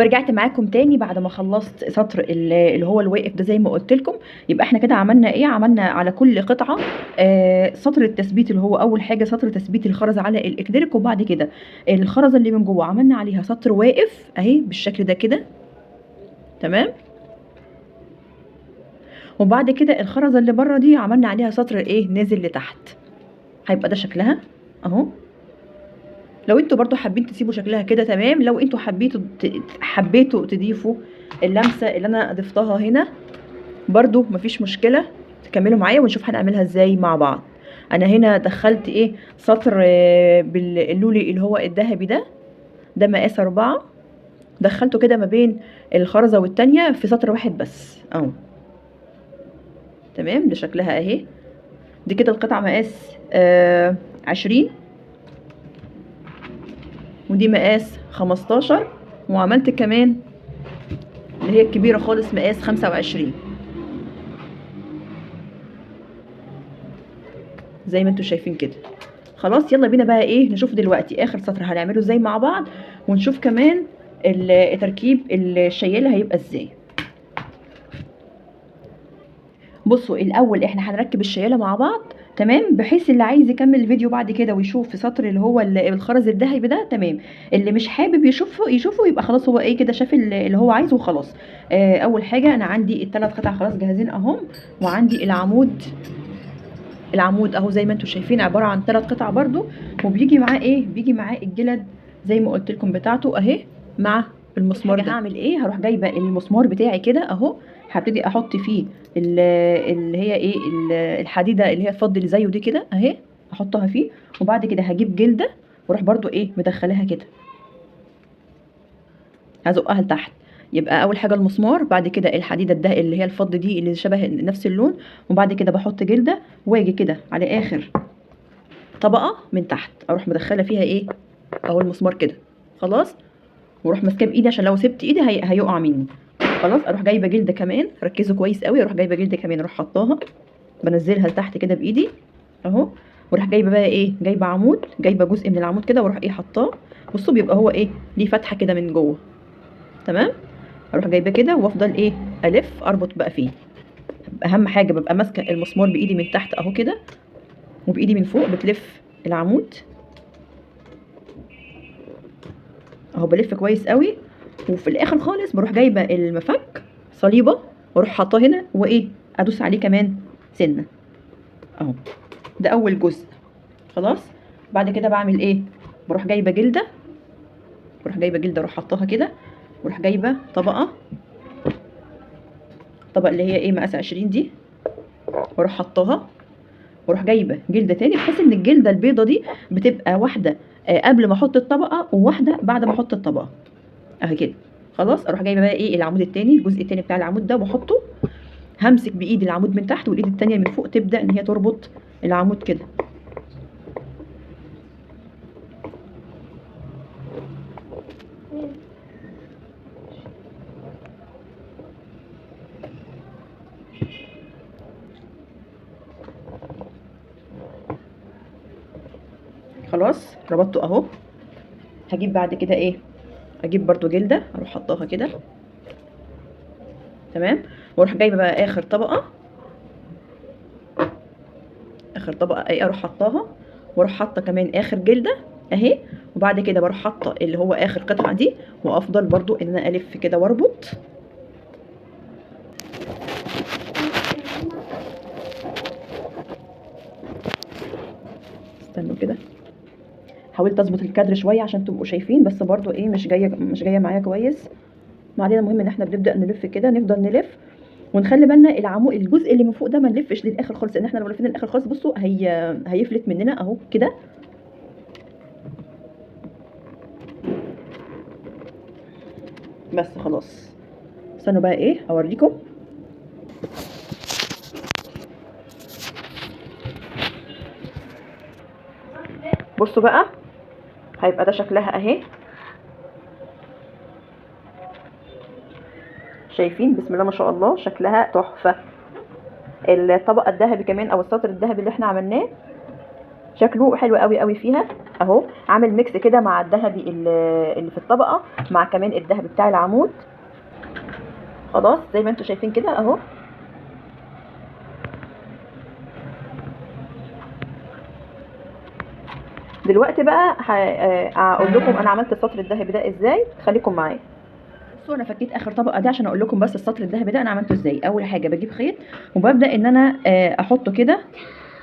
ورجعت معاكم تاني بعد ما خلصت سطر اللي هو الواقف ده زي ما قلت لكم. يبقى احنا كده عملنا ايه؟ عملنا على كل قطعه سطر التثبيت، اللي هو اول حاجة سطر تثبيت الخرز على الاكريليك، وبعد كده الخرزه اللي من جوه عملنا عليها سطر واقف اهي بالشكل ده كده، تمام. وبعد كده الخرزه اللي بره دي عملنا عليها سطر ايه؟ نازل لتحت، هيبقى ده شكلها اهو. لو انتوا برضو حابين تسيبوا شكلها كده تمام، لو انتوا حبيتوا تضيفوا اللمسة اللي انا ضفتها هنا برضو مفيش مشكلة. تكملوا معايا ونشوف هنعملها ازاي مع بعض. انا هنا دخلت ايه؟ سطر باللولي اللي هو الذهبي ده، ده مقاس 4، دخلته كده ما بين الخرزه والتانية في سطر واحد بس اهو، تمام. ده شكلها اهي. دي كده القطعة مقاس 20، ودي مقاس 15، وعملت كمان اللي هي الكبيرة خالص مقاس 25 زي ما انتوا شايفين كده. خلاص يلا بينا بقى ايه نشوف دلوقتي اخر سطر هنعمله ازاي مع بعض، ونشوف كمان تركيب الشيالة هيبقى ازاي. بصوا الاول احنا هنركب الشيالة مع بعض، تمام، بحيث اللي عايز يكمل الفيديو بعد كده ويشوف في سطر اللي هو الخرز الذهبي ده تمام، اللي مش حابب يشوفه يبقى خلاص هو ايه كده شاف اللي هو عايزه وخلاص. اول حاجة انا عندي الثلاث قطع خلاص جاهزين اهم، وعندي العمود اهو زي ما انتم شايفين عبارة عن 3 قطع برده، وبيجي معاه ايه؟ بيجي معاه الجلد زي ما قلت لكم بتاعته اهي مع المسمار ده. هعمل ايه؟ هروح جايبه المسمار بتاعي كده اهو، هبتدي احط فيه اللي هي ايه الحديدة اللي هي الفضي اللي زيه دي كده اهي، احطها فيه، وبعد كده هجيب جلده واروح برده ايه مدخلاها كده، هزقها لتحت. يبقى اول حاجة المسمار، بعد كده الحديدة ده اللي هي الفضي دي اللي شبه نفس اللون، وبعد كده بحط جلده، واجي كده على اخر طبقه من تحت اروح مدخله فيها ايه اهو المسمار كده، خلاص. واروح ماسكاه بايدي عشان لو سبت ايدي هيقع مني، خلاص. اروح جايبه جلده كمان، ركزوا كويس قوي، اروح جايبه جلده كمان اروح حطاها، بنزلها لتحت كده بايدي اهو، واروح جايبه بقى ايه، جايبه عمود، جايبه جزء من العمود كده واروح ايه حطاه. بصوا بيبقى هو ايه ليه فتحه كده من جوه، تمام. اروح جايبه كده وافضل ايه الف اربط بقى فيه. اهم حاجة ببقى ماسكه المسمار بايدي من تحت اهو كده، وبايدي من فوق بتلف العمود اهو، بلف كويس قوي. وفي الاخر خالص بروح جايبه المفك صليبه واروح حاطاه هنا وايه ادوس عليه كمان سنة اهو. ده اول جزء خلاص. بعد كده بعمل ايه؟ بروح جايبه جلده، بروح جايبه جلده اروح حاطاها كده، واروح جايبه طبقه، طبقه اللي هي ايه مقاس 20 دي، واروح حاطاها، واروح جايبه جلده تاني، بحيث ان الجلدة البيضة دي بتبقى واحدة قبل ما احط الطبقة وواحدة بعد ما احط الطبقة اهي كده، خلاص. اروح جايبه بقى ايه العمود التاني، الجزء التاني بتاع العمود ده، واحطه، همسك بايدي العمود من تحت والايد التانية من فوق تبدا ان هي تربط العمود كده. خلاص ربطته اهو. هجيب بعد كده ايه، اجيب برضو جلده اروح حطاها كده، تمام. واروح جايبه بقى اخر طبقه، اخر طبقه ايه اروح حطاها، واروح حاطه كمان اخر جلده اهي. وبعد كده بروح حاطه اللي هو اخر قطعه دي، وافضل برضو ان انا الف كده واربط. استنوا كده، حاولت اظبط الكادر شوية عشان تبقوا شايفين، بس برضو ايه مش جاية معايا كويس. ما علينا، المهم ان احنا بنبدا نلف كده، نفضل نلف ونخلي بالنا العمود الجزء اللي من فوق ده ما نلفش للاخر خالص، لان احنا لو لفينا للاخر خالص بصوا هيفلت مننا اهو كده. بس خلاص استنوا بقى ايه اوريكم. بصوا بقى هيبقى ده شكلها اهي، شايفين بسم الله ما شاء الله شكلها تحفة. الطبقة الذهبي كمان او السطر الذهبي اللي احنا عملناه شكله حلو قوي قوي فيها. اهو، عامل mix كده مع الذهبي اللي في الطبقة مع كمان الذهبي بتاع العمود. خلاص زي ما انتم شايفين كده اهو. دلوقتي بقى هقول لكم انا عملت السطر الذهبي ده ازاي، خليكم معايا. بصوا انا فكيت اخر طبقه دي عشان اقول لكم بس السطر الذهبي ده انا عملته ازاي. اول حاجة بجيب خيط وببدا ان انا احطه كده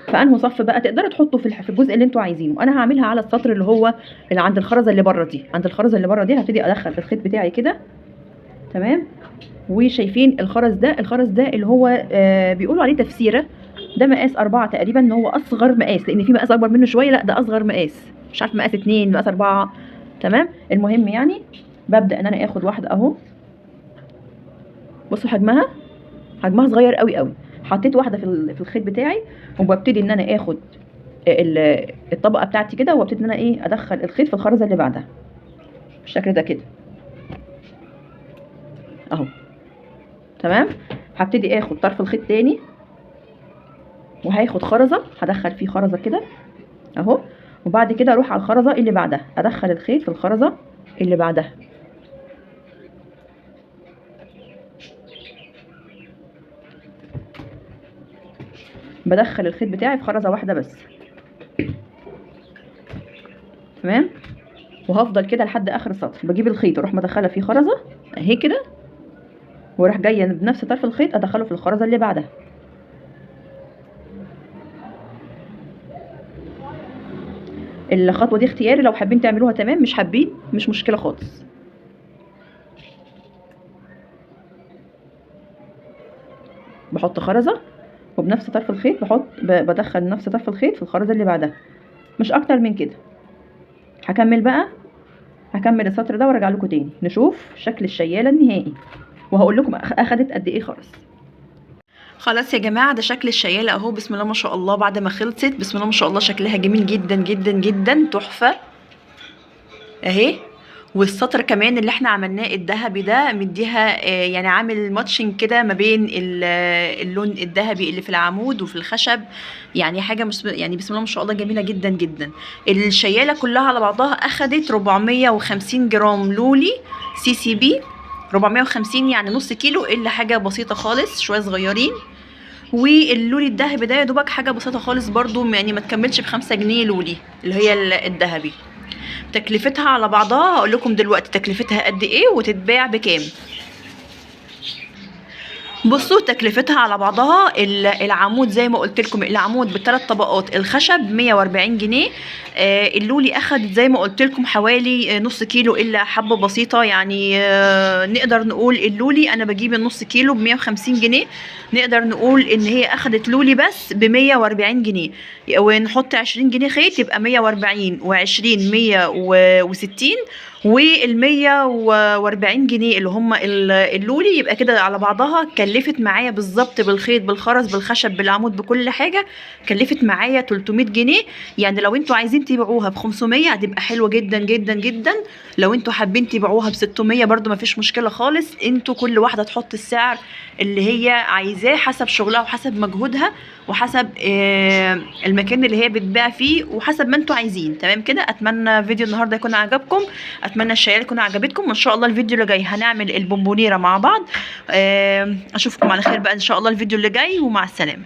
في انه صف بقى، تقدروا تحطوا في الجزء اللي انتوا عايزينه. انا هعملها على السطر اللي هو اللي عند الخرزه اللي بره دي. عند الخرزه اللي بره دي هبتدي ادخل الخيط بتاعي كده، تمام. وشايفين الخرز ده، الخرز ده اللي هو بيقولوا عليه تفسيره، ده مقاس 4 تقريبا، ان هو اصغر مقاس، لان في مقاس اكبر منه شوية، لا ده اصغر مقاس، مش عارف مقاس 2 مقاس 4، تمام. المهم يعني ببدا ان انا اخد واحدة اهو، بصوا حجمها، حجمها صغير قوي قوي. حطيت واحدة في الخيط بتاعي، وببتدي ان انا اخد الطبقة بتاعتي كده، وابتدي ان انا ايه ادخل الخيط في الخرزه اللي بعدها بالشكل ده كده اهو، تمام. هبتدي اخد طرف الخيط تاني، وهاخد خرزة، هدخل فيه خرزة كده اهو، وبعد كده اروح على الخرزه اللي بعدها، ادخل الخيط في الخرزه اللي بعدها. بدخل الخيط بتاعي في خرزة واحدة بس، تمام. وهفضل كده لحد اخر السطر. بجيب الخيط اروح مدخله فيه خرزة اهي كده، واروح جاية بنفس طرف الخيط ادخله في الخرزه اللي بعدها. الخطوة دي اختياري، لو حابين تعملوها تمام، مش حابين مش مشكلة خالص. بحط خرزة وبنفس طرف الخيط بدخل نفس طرف الخيط في الخرزه اللي بعدها، مش اكتر من كده. هكمل بقى، هكمل السطر ده وارجع لكم تاني نشوف شكل الشياله النهائي، وهقول لكم اخدت قد ايه خرز. خلاص يا جماعة ده شكل الشياله اهو، بسم الله ما شاء الله. بعد ما خلصت بسم الله ما شاء الله شكلها جميل جدا جدا جدا، تحفة اهي. والسطر كمان اللي احنا عملناه الذهبي ده مديها يعني عامل ماتشنج كده ما بين اللون الذهبي اللي في العمود وفي الخشب، يعني حاجة مش يعني بسم الله ما شاء الله جميلة جدا جدا. الشياله كلها على بعضها اخدت 450 جرام لولي CCB، 450 يعني نص كيلو الا حاجة بسيطة خالص، شوية صغيرين. واللولي الذهبي ده يا دوبك حاجة بسيطة خالص برضو، يعني ما تكملش ب5 جنيه لولي اللي هي الذهبي. تكلفتها على بعضها هقول لكم دلوقتي تكلفتها قد ايه وتتباع بكام. بصوا تكلفتها على بعضها، العمود زي ما قلت لكم، العمود بالثلاث طبقات الخشب 140 جنيه. اللولي اخدت زي ما قلت لكم حوالي نص كيلو الا حبه بسيطة، يعني نقدر نقول اللولي انا بجيب النص كيلو ب 150 جنيه، نقدر نقول ان هي اخدت لولي بس ب 140 جنيه، ونحط 20 جنيه خيط يبقى 140 و20 160، وال 140 جنيه اللي هم اللولي، يبقى كده على بعضها كلفت معايا بالظبط بالخيط بالخرز بالخشب بالعمود بكل حاجة كلفت معايا 300 جنيه. يعني لو انتوا عايزين تبيعوها ب 500 هتبقى حلوة جدا جدا جدا، لو انتوا حابين تبيعوها ب 600 برده مفيش مشكلة خالص. انتوا كل واحدة تحط السعر اللي هي عايزاه حسب شغلها وحسب مجهودها وحسب المكان اللي هي بتبيع فيه وحسب ما انتوا عايزين، تمام كده. اتمنى فيديو النهارده يكون عجبكم، اتمنى الشياله تكون عجبتكم، وان شاء الله الفيديو اللي جاي هنعمل البونبونيره مع بعض. اشوفكم على خير بقى ان شاء الله الفيديو اللي جاي، ومع السلامة.